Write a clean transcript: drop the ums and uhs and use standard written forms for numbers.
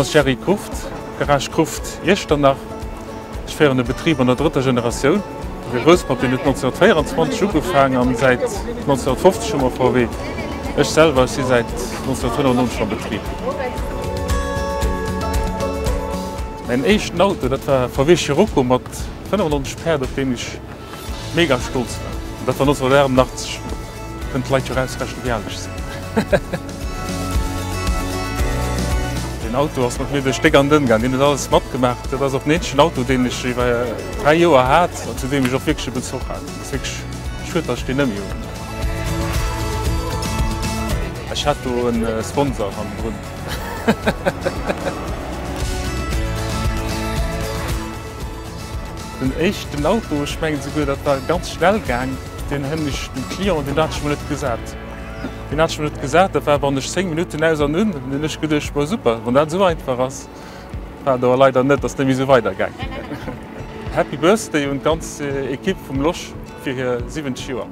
ass Jerry Kruft, Garage Kruft, Iechternach. Ech féieren de Betrib an der drëtter Generatioun. De Grousspapp deen huet 1924 ugefaang an säit 1950 hu mer VW. Ech selwer, ech si säit 1995 am Betrib. Mäin éischten Auto, dat war e VW Scirocco mat 95 Päerd, op deen ech mega stolz war. An dat war 1988. Kënnen d'Leit jo rausrechnen, wéi al ech sinn. Deen Auto ass mat mir duerch déck an dënn gaang. Deen huet alles matgemaach. Dat ass och den eenzegen Auto, deen ech iwwer 3 Joer hat an zu deem ech och wierklech e Bezuch hat. Et ass wierklech schued, datt ech deen net méi hunn. Ech hat do e Sponsor hannendrun. Den éischten Auto, ech mengen esouguer, dat war ganz schnell gaang, deen hunn ech dem Client, deen hat ech mol net gesat. Deen hat ech mol net gesat, dat war wann ech 10 Minutten aus an un, hunn ech geduecht, ma super, wann dat esou einfach ass. War et awer leider net, ass net méi esou weider gaang. Happy Birthday un d'ganz Equipe vum Losch fir hir 70 Joer.